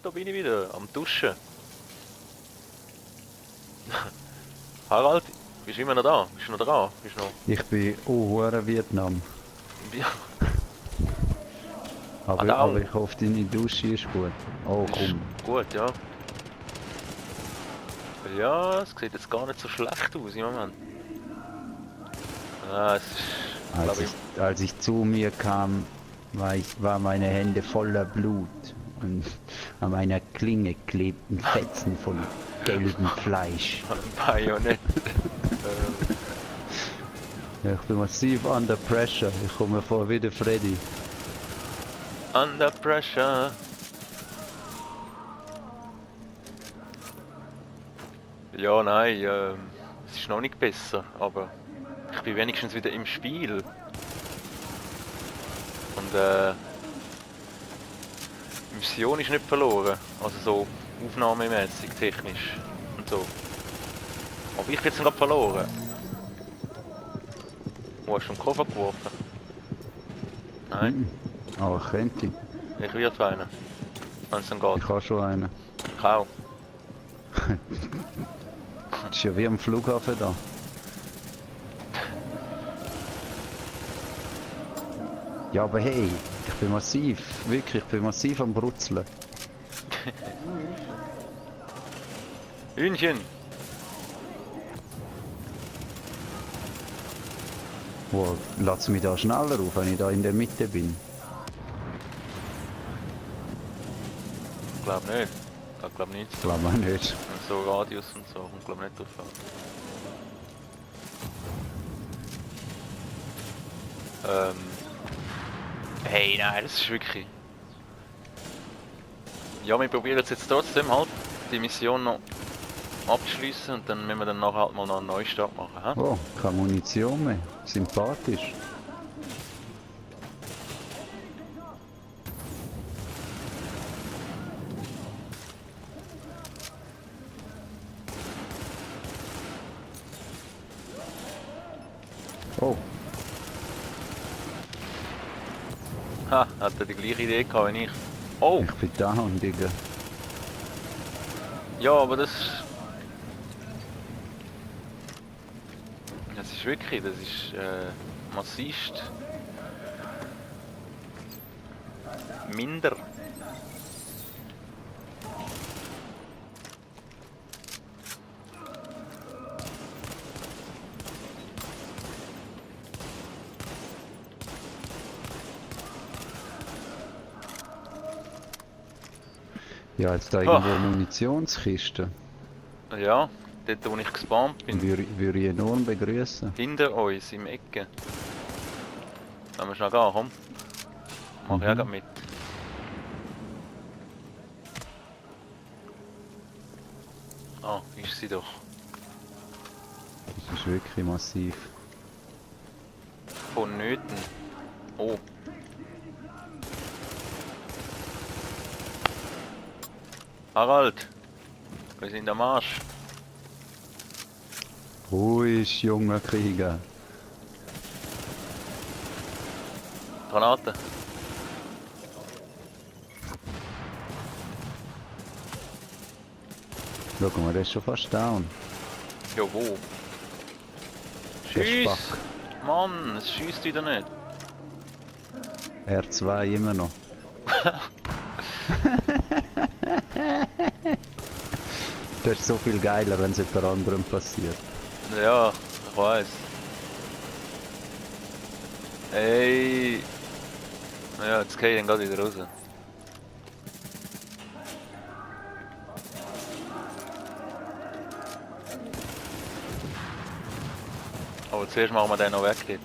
da bin ich wieder, am Duschen. Harald, bist du immer noch da? Bist du noch dran? Bist du noch... Ich bin hure Vietnam. Ja, Aber ich hoffe, deine Dusche ist gut. Oh komm. gut, ja. Ja, es sieht jetzt gar nicht so schlecht aus im Moment. Ja, es ist, glaube ich... Als ich zu mir kam, war meine Hände voller Blut. Und an meiner Klinge klebten Fetzen von gelbem Fleisch. Bajonett. Ja, ich bin massiv under pressure. Ich komme mir vor wie der Freddy. Under pressure. Ja, nein, es ist noch nicht besser, aber ich bin wenigstens wieder im Spiel. Und die Mission ist nicht verloren, also so aufnahmemäßig, technisch und so. Aber ich bin jetzt gerade verloren. Wo hast du den Koffer geworfen? Nein, Aber könnte ich. ich wirf einen, wenn es dann geht. Ich habe schon einen. Ich auch. Das ist ja wie am Flughafen da. Ja, aber hey, ich bin massiv, wirklich, ich bin massiv am Brutzeln. Hühnchen! Wow, lass mich da schneller auf, wenn ich da in der Mitte bin. Ich glaube nicht. Ich glaube nicht. Ich glaube auch nicht. So Radius und so, kommt glaube nicht drauf an. Hey, nein, das ist wirklich... Ja, wir probieren jetzt trotzdem halt die Mission noch abschließen und dann müssen wir dann nachher halt mal noch einen Neustart machen. He? Oh, keine Munition mehr. Sympathisch. Oh, Ha, hat er die gleiche Idee gehabt wie ich. Oh, ich bin down, Digga. ja, aber das... Das ist wirklich, das ist massivst minder. Ja, jetzt da irgendwo eine Munitionskiste. Ja, dort wo ich gespawnt bin. Würde ich enorm begrüßen. Hinter uns, im Ecke. Wenn wir schnell gehen, komm. Mach ich auch grad mit. Ah, ist sie doch. Das ist wirklich massiv. Vonnöten. Oh. Harald! Wir sind am Arsch. Ruhig, junger Krieger. Granate. Schau mal, der ist schon fast down. Ja, wo? Der Schieß! Spack. Mann, es schießt wieder nicht. R2 immer noch. Das ist so viel geiler, wenn es jemand anderem passiert. Ja, ich weiß. Ey. Ja, jetzt gehe ich dann gerade wieder raus. Aber zuerst machen wir den noch weg. Dort.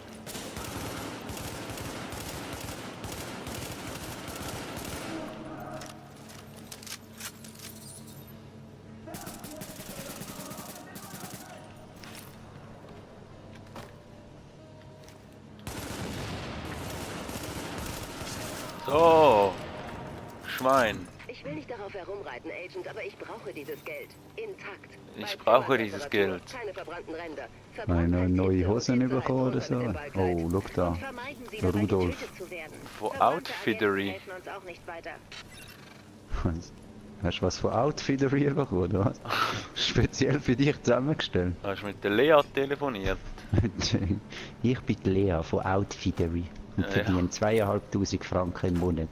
So, Schwein. Ich will nicht darauf herumreiten, Agent, aber ich brauche dieses Geld. Intakt. Ich brauche dieses Geld. Keine verbrannten Ränder. Eine neue Hosen bekommen oder so. Oh, look da. Der Rudolf. Von Outfittery. Hast du was von Outfittery bekommen, oder was? Speziell für dich zusammengestellt. Hast du mit der Lea telefoniert? Ich bin die Lea von Outfittery und Ja, verdiene 2500 Franken im Monat.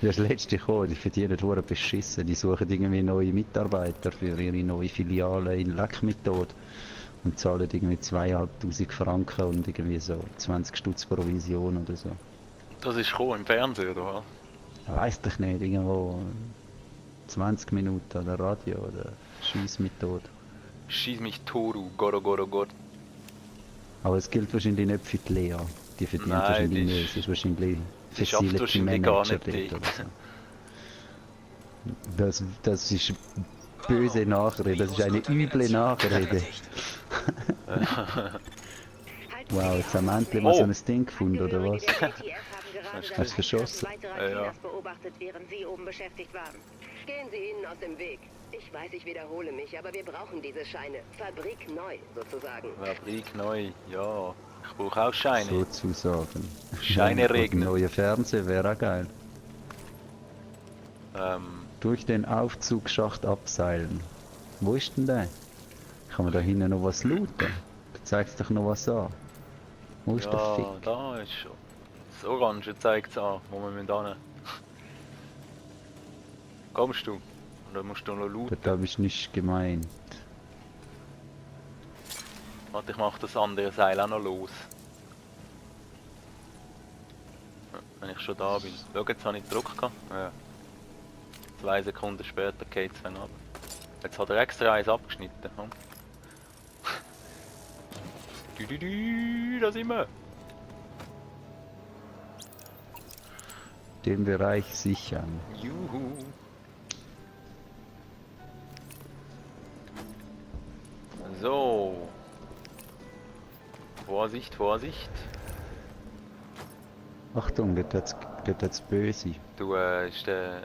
Das letzte gekommen, die verdienen hure beschissen. Die suchen irgendwie neue Mitarbeiter für ihre neue Filiale in Leckmethode und zahlen irgendwie 2500 Franken und irgendwie so 20 Stutz Provision oder so. Das ist gekommen im Fernsehen, oder? Weiss ich nicht, irgendwo 20 Minuten an der Radio oder Schiessmethode. Schieß mich Toru, Goro Goro Goro. Aber es gilt wahrscheinlich nicht für die Lea. Die verdient Nein, wahrscheinlich die mehr. ist- Sie ist wahrscheinlich sie schafft Facility wahrscheinlich gar Manager nicht dort dort. oder so. Das ist böse Nachrede, das ist eine üble Nachrede. Wow, jetzt haben wir endlich mal so ein Ding gefunden, oder was? Hast du es verschossen? Ja. beobachtet, während Sie oben beschäftigt waren. Gehen Sie ihnen aus dem Weg. Ich weiß, ich wiederhole mich, aber wir brauchen diese Scheine. Fabrik neu, sozusagen. Fabrik neu, ja. Ich brauche auch Scheine. Sozusagen. Scheine Und ein regnen. neuer Fernseher wäre auch geil. Ähm, Durch den Aufzugsschacht abseilen. Wo ist denn der? Kann man da hinten noch was looten? Du zeigst doch noch was an. Wo ist der ja, Fick? da ist schon. Das Orange zeigt es an, wo wir hin. Kommst du? Oder musst du noch looten? Da bist du nicht gemeint. Warte, ich mach das andere Seil auch noch los. Ja, wenn ich schon da bin. Schau, jetzt habe ich Druck gehabt. Ja. 2 Sekunden später geht es ab. Jetzt hat er extra eins abgeschnitten. Hm? Da sind wir. Den Bereich sichern. Juhu. So. Vorsicht, Vorsicht. Achtung, geht jetzt böse. Du, ist der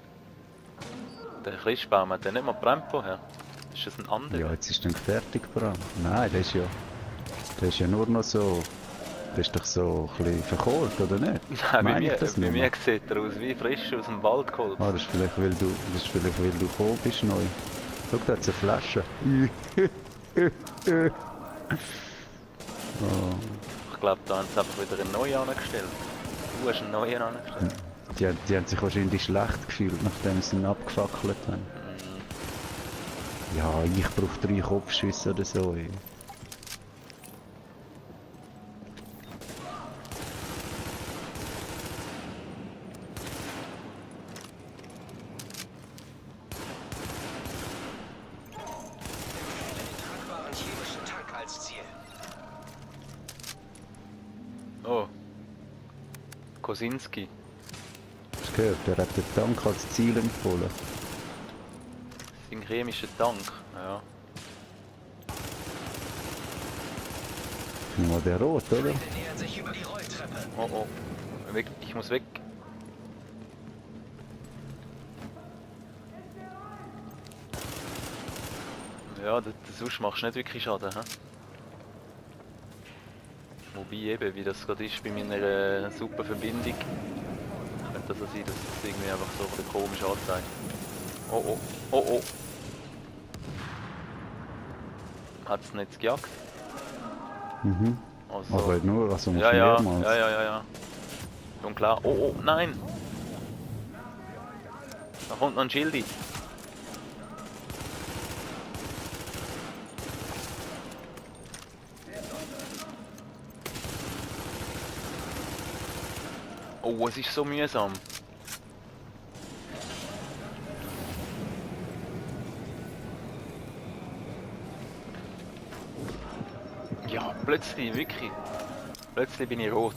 Christbaum, hat der nicht mal gebrannt vorher? Ist das ein anderer? Ja, jetzt ist dann fertig gebrannt. Nein, der ist ja nur noch so. Der ist doch so ein bisschen verkohlt, oder nicht? Nein, bei Meine mir, ich das bei nicht mir mehr? sieht er aus wie frisch aus dem Wald geholt. Ah, das ist vielleicht, weil du gekommen bist neu. Schau, da hat's eine Flasche. Oh, Ich glaube, da haben sie einfach wieder einen neuen angestellt. Du hast einen neuen angestellt. die haben sich wahrscheinlich schlecht gefühlt, nachdem sie ihn abgefackelt haben. Ja, ich brauche 3 Kopfschüsse oder so. Ey. Tragbaren chemischen Tank als Ziel. Oh. Kosinski. Hast du gehört? Der hat den Tank als Ziel empfohlen. Sein chemischer Tank. Ja. Nur der Rot, oder? Der nähert sich über die Rolltreppe. Oh oh. Weg. Ich muss weg. Ja, sonst machst du nicht wirklich Schaden, hä? Wobei eben, wie das gerade ist bei meiner super Verbindung, könnte das so sein, dass es irgendwie einfach so ein bisschen komisch anzeigt. Oh oh, oh oh. Hat es nicht gejagt? Mhm. Also, Aber nur, also ja, ja, mehrmals. ja. Schon klar. Oh oh, nein! Da kommt noch ein Schildi. Oh, es ist so mühsam. Ja, plötzlich, wirklich. Plötzlich bin ich rot.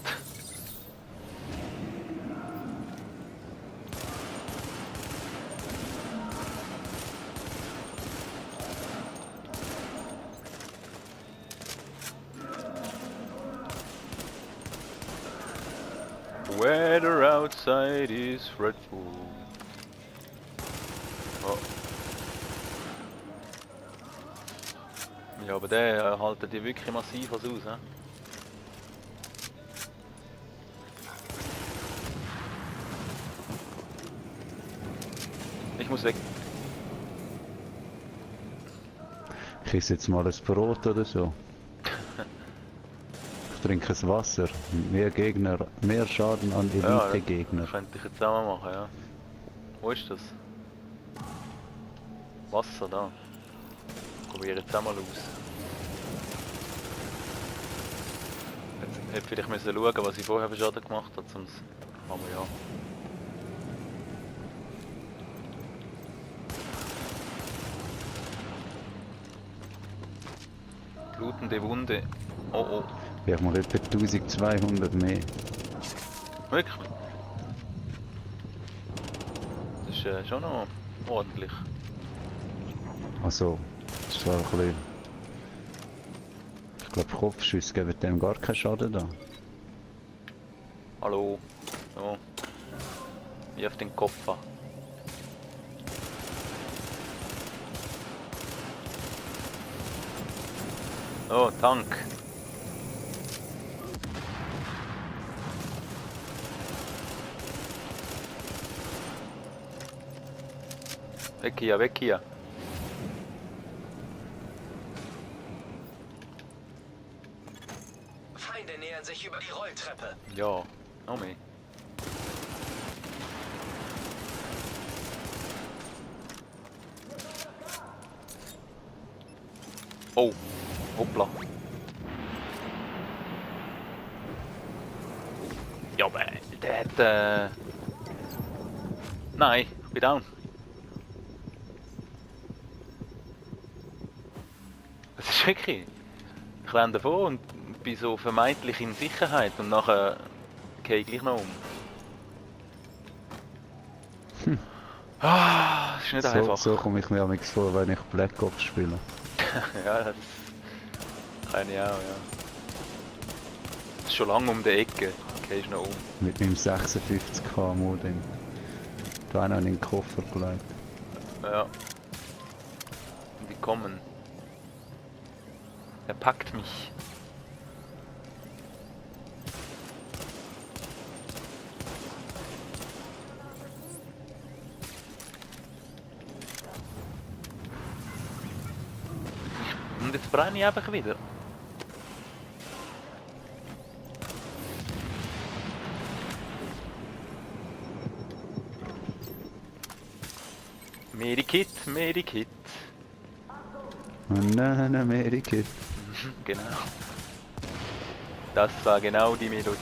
Weather outside is dreadful. Oh. Ja, aber der haltet die wirklich massiv was aus, hä? Ich muss weg. Ich esse jetzt mal ein Brot oder so. Ich trinke ein Wasser. Mehr Gegner, mehr Schaden an Ja, Elite-Gegner. das könnte ich jetzt auch mal machen, ja. Wo ist das? Wasser da. Probiere jetzt auch mal aus. Jetzt hätte vielleicht müssen schauen, was ich vorher für Schaden gemacht habe, sonst haben wir ja. Blutende Wunde. Oh oh. Ich habe mal etwa 1200 mehr. Wirklich? Das ist schon noch ordentlich. Also, das ist zwar ein bisschen... Ich glaube, Kopfschüsse geben dem gar keinen Schaden da. Hallo. So. Wie auf den Kopf an. Oh, Tank. Weg hier, weg hier. Feinde nähern sich über die Rolltreppe. Ja, noch mehr. Oh, hoppla. Ja, aber der hat... Nein, ich bin down. Das ist wirklich... Ich renne davor und bin so vermeintlich in Sicherheit und nachher gehe ich gleich noch um. Ah, das ist nicht So, einfach. so komme ich mir am vor, wenn ich Black Ops spiele. Ja, das kann ich auch, ja. Das ist schon lange um die Ecke, gehst noch um. Mit meinem 56 km den. Da habe ich noch in den Koffer gelegt. Ja. Und die kommen. Er packt mich. Und jetzt brenne ich einfach wieder. Medikit, Medikit. Und nein, Amerika. Genau. Das war genau die Melodie.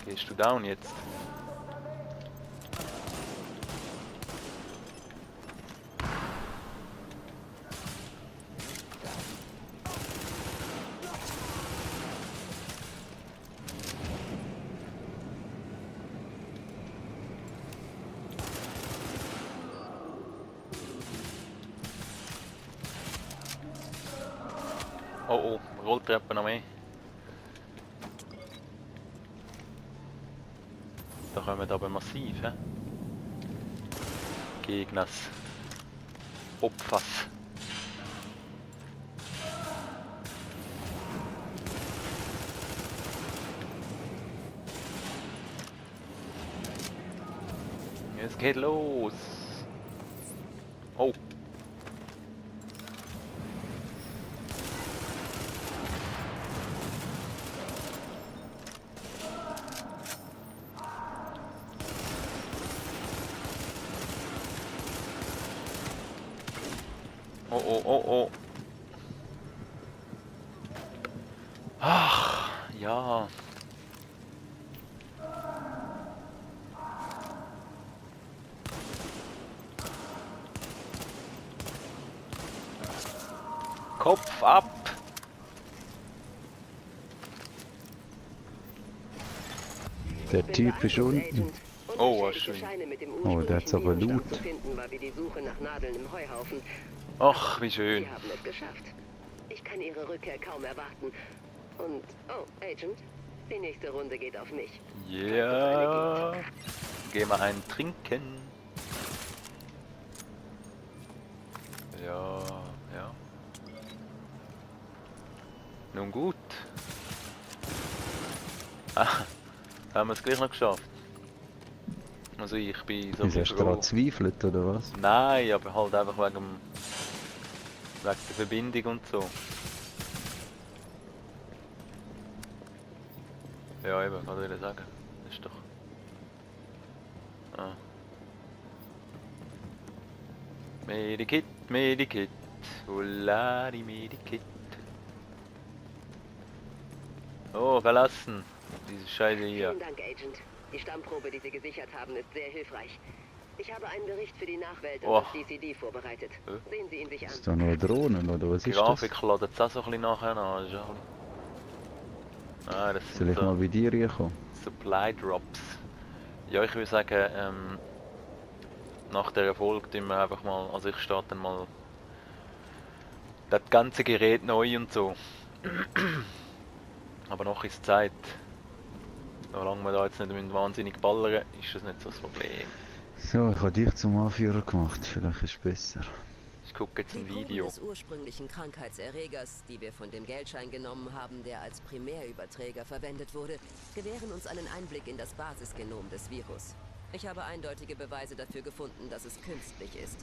Gehst du down jetzt? Oh oh, Rolltreppe noch mehr. Da kommen aber massiv, hä? Gegners. Opfers. Es geht los. Oh. Oh, oh, oh, oh. Ach, ja. Kopf ab. Der Typ ist unten. Oh, was schön. Oh, der hat's aber Loot. Zu finden war wie die Suche nach Nadeln im Heuhaufen. Ach, wie schön. Sie haben es geschafft. Ich kann Ihre Rückkehr kaum erwarten. Und, oh, Agent, die nächste Runde geht auf mich. Ja. Gehen wir einen trinken. Ja, ja. Nun gut. Haben wir es gleich noch geschafft. Also ich bin so ein Wieso hast bisschen du daran froh. gezweifelt, oder was? Nein, aber halt einfach wegen der Verbindung und so. Ja eben, was will ich sagen? Das ist doch... Ah. Medikit, Medikit, Ulari Medikit. Oh, verlassen. Diese Scheiße hier. Vielen Dank, Agent. Die Stammprobe, die Sie gesichert haben, ist sehr hilfreich. Ich habe einen Bericht für die Nachwelt und Oh. das DCD vorbereitet. Sehen Sie ihn sich an. Ist da noch Drohnen, oder was Die ist das? Grafik ladet es auch so ein bisschen nachher an. Das ist auch... Ah, das Soll sind ich mal so bei dir reinkommen? Supply Drops. Ja, ich würde sagen, nach der Erfolg tun wir einfach mal, also ich starte dann mal das ganze Gerät neu und so. Aber noch ist Zeit. Solange wir da jetzt nicht wahnsinnig ballern, ist das nicht so das Problem. So, ich habe dich zum Anführer gemacht, vielleicht ist es besser. Ich gucke jetzt Die ein Proben Video. des ursprünglichen Krankheitserregers, die wir von dem Geldschein genommen haben, der als Primärüberträger verwendet wurde, gewähren uns einen Einblick in das Basisgenom des Virus. Ich habe eindeutige Beweise dafür gefunden, dass es künstlich ist.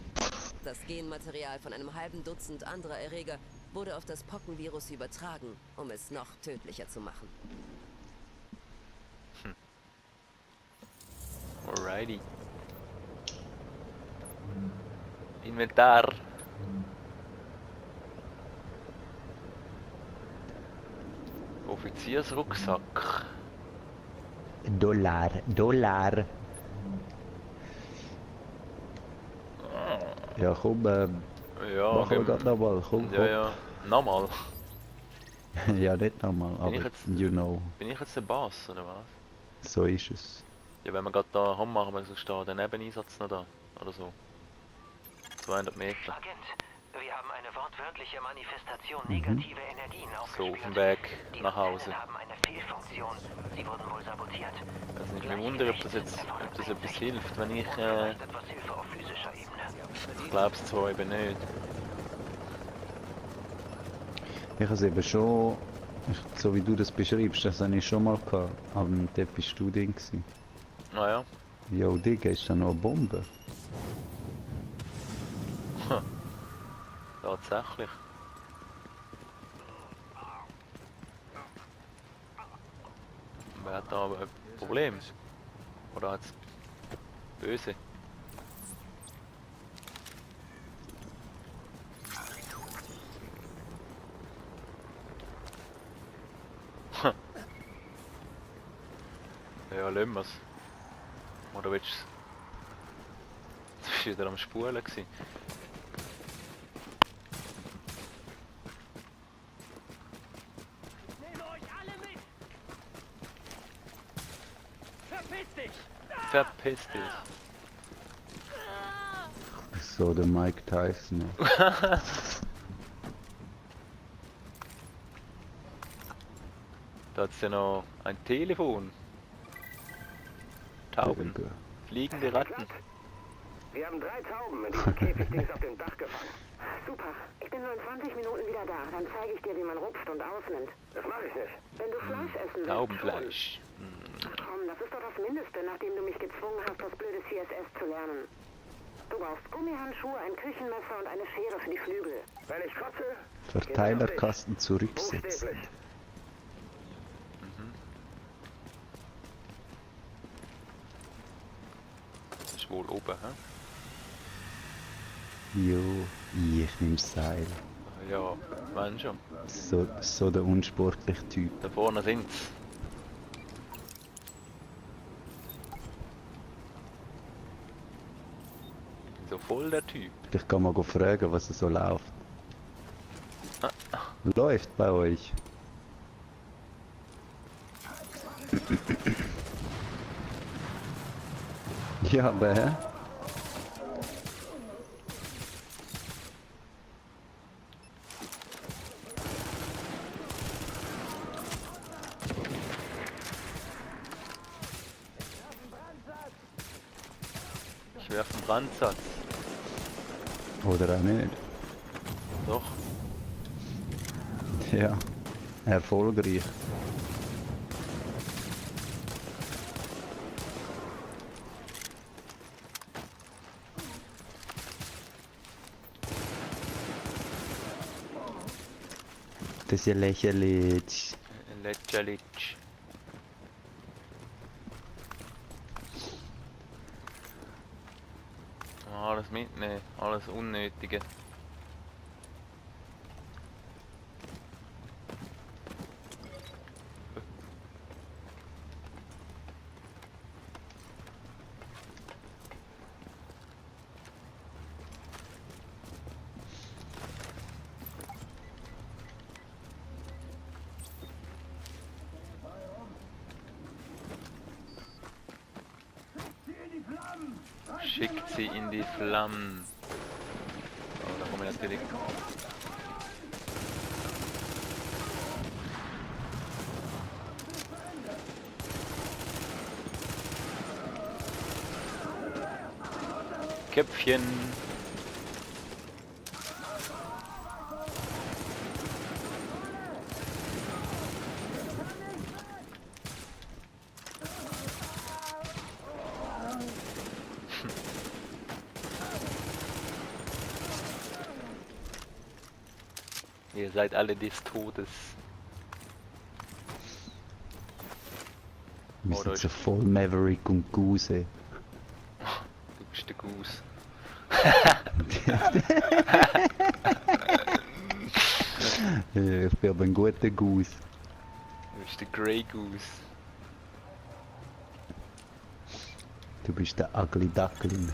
Das Genmaterial von einem halben Dutzend anderer Erreger wurde auf das Pockenvirus übertragen, um es noch tödlicher zu machen. Alrighty. Inventar. Offiziersrucksack. Dollar, Dollar. Ja, komm, Ja, mach mal grad nochmal, komm, ja, ja. Nochmal. komm. Ja, nicht nochmal, Bin aber ich jetzt- you know, Bin ich jetzt der Boss, oder was? so ist es. Ja, wenn wir gerade da rummachen, weil so steht der Nebeneinsatz noch da. Oder so. 200 Meter. Agent, wir haben eine wortwörtliche Manifestation negativer Energien So, aufgespürt. auf dem Weg Die nach Hause. Antennen haben eine Fehlfunktion. Sie wurden wohl sabotiert. Also ich mich wundern, ob das etwas hilft, wenn ich, Vielleicht etwas Hilfe auf physischer Ebene. ich glaube es zwar eben nicht. Ich habe es eben schon, so wie du das beschreibst, das habe ich schon mal gehabt, aber dort bist du drin gewesen. Naja, Jo, Digga, ist da noch eine Bombe? tatsächlich. Wer hat da aber ein Problem? Oder hat's böse? Ja, lassen wir's. Oder willst du's? Du bist wieder am Spulen gewesen. Verpiss dich! So der Mike Tyson. Da hat's ja noch ein Telefon. Tauben. Digga. Fliegende Ratten. Wir haben 3 Tauben in diesem Käfigdings auf dem Dach gefangen. Super. Ich bin nur in 20 Minuten wieder da. Dann zeige ich dir, wie man rupft und ausnimmt. Das mache ich nicht. Wenn du Fleisch essen willst, Taubenfleisch. schon. Komm, das ist doch das Mindeste, nachdem du mich gezwungen hast, das blöde CSS zu lernen. Du brauchst Gummihandschuhe, ein Küchenmesser und eine Schere für die Flügel. Wenn ich kotze, Verteilerkasten zurücksetzen. buchstäblich. Das ist wohl oben, hä? Jo, ich nehm Seil. Ja, wenn schon. So der unsportliche Typ. Da vorne sind's. So voll der Typ. Ich kann mal fragen, was so läuft. Läuft bei euch? Ja, aber hä? Ich werfe einen Brandsatz. Oder auch nicht? Doch. Ja, erfolgreich. Das ist ja lächerlich. Lächerlich. Alles mitnehmen, alles Unnötige. Schickt sie in die Flammen. Oh, da kommen wir natürlich. Köpfchen. Ihr seid alle des Todes. Wir Oh, da sind ist- so voll Maverick und Goose. Du bist der Goose. Ich bin aber ein guter Goose. Du bist der Grey Goose. Du bist der Ugly Duckling.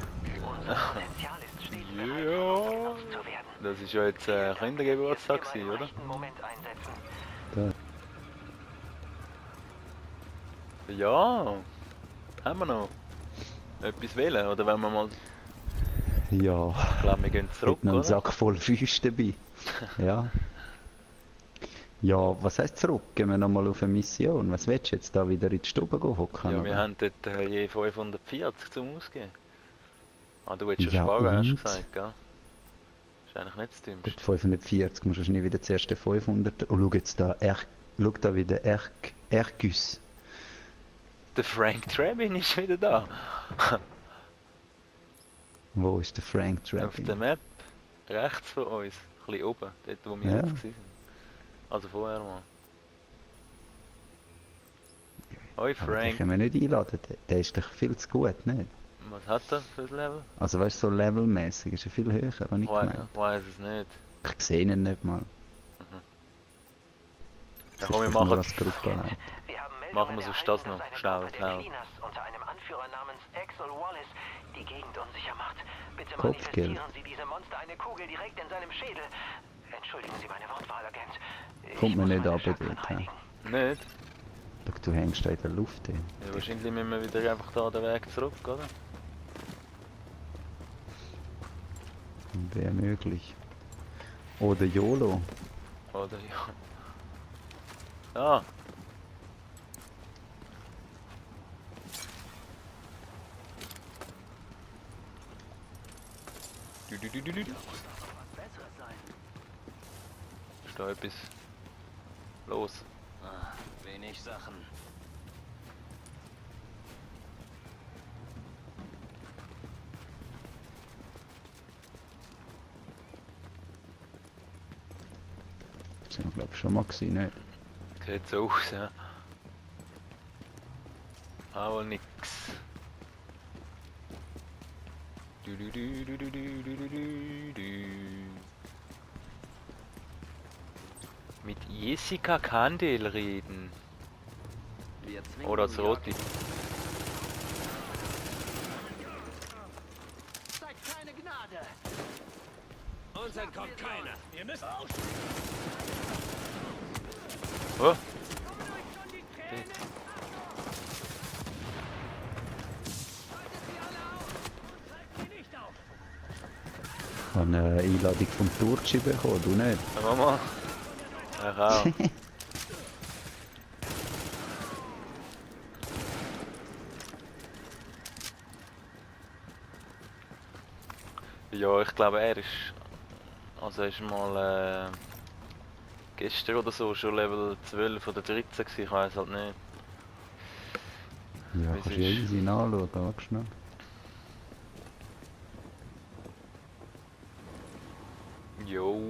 Unser Potenzial ist stets bereit, Ja. ausgenutzt zu werden. Das ist ja jetzt Kindergeburtstag Jetzt gewesen, im oder? rechten Moment einsetzen. Da. Ja. Haben wir noch etwas wählen? Oder wenn wir mal... Ja, Ich glaube, wir gehen ich zurück, hab noch einen oder? Sack voll Füße dabei. Ja. Ja, was heisst zurück? Gehen wir nochmal auf eine Mission. Was willst du jetzt da wieder in die Stube hocken? Ja, wir oder? haben dort je 540 zum Ausgeben. Ah, du willst ja Ja, sparen, hast du und? gesagt, gell? Ist eigentlich nicht das Gut, Dümmste. 540 musst du wahrscheinlich wieder zuerst den 500. Oh, schau jetzt da, schau da wieder, Ergus. Der Frank Trabin ist wieder da. Wo ist der Frank Auf der Drabin? Map. Rechts von uns. Ein bisschen oben. Dort, wo wir Ja. jetzt waren. Also vorher mal. Hoi Aber den Frank. können wir nicht einladen, der ist doch viel zu gut, nicht? Was hat er für ein Level? Also weißt du, so levelmäßig ist er viel höher, habe ich gemeint. Weiß es nicht. Ich sehe ihn nicht mal. Ja, komm, wir Ist doch nur machen als Gruppe allein. Wir haben Machen wir Meldungen so das erhalten, noch. dass eine Schnell, Gruppe der schnell. Cleaners unter einem Anführer namens Axel Wallace die Gegend unsicher macht. Bitte Kopfgeld. manifestieren Sie diesem Monster eine Kugel direkt in seinem Schädel. Entschuldigen Sie meine Wortwahl, Agent. Ich Kommt man muss nicht meine ab Chakren dort, hä? reinigen. Nicht? Schau, du hängst da in der Luft. Ey. Ja, wahrscheinlich müssen wir wieder einfach da den Weg zurück, oder? Wäre möglich. Oder YOLO. Oder ja. Ah! Du. Ist da etwas los? Wenig Sachen. Das sind wir, glaube ich, schon mal gewesen, nicht? Sieht so aus, ja. Aber nix. Du. Mit Jessica Kandel reden. Wir zwingen Oder das die Roti. Zeigt keine Gnade. Uns entkommt keiner. Ihr müsst auch. Oh, Ich habe eine Einladung vom Turci bekommen, du nicht? ja, Mama. Ich auch. Ja, ich glaube er ist... Also er ist mal gestern oder so schon Level 12 oder 13 gewesen, ich weiß halt nicht. Ja, Wie kannst du ist- ja easy nachschauen, warte schnell. Jo.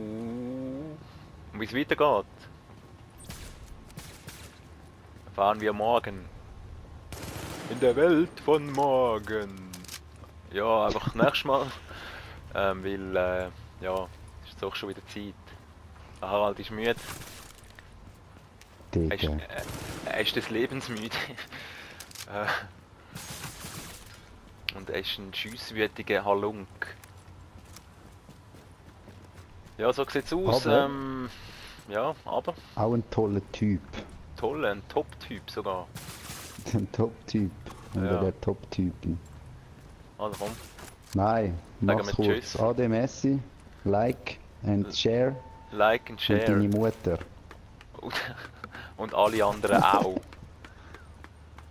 Und wie es weitergeht, erfahren wir morgen. In der Welt von morgen. Ja, einfach nächstes Mal. Weil, ja, ist jetzt auch schon wieder Zeit. Der Harald ist müde. Digga. Er ist des Lebens müde. Und er ist ein schiesswütiger Halunk. Ja, so sieht's aus. Aber- Ja, aber Auch ein toller Typ. toll, ein Top-Typ sogar. Ein Top-Typ. Einer Ja. der Top-Typen. Also komm, Nein, mach's wir kurz. Tschüss. Ade Messi, like and share Like and und deine share. Mutter. Und alle anderen auch.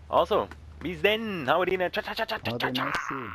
Also, bis dann, hau rein. Ciao, ciao, ciao, ciao, ciao, Ade ciao. Messi.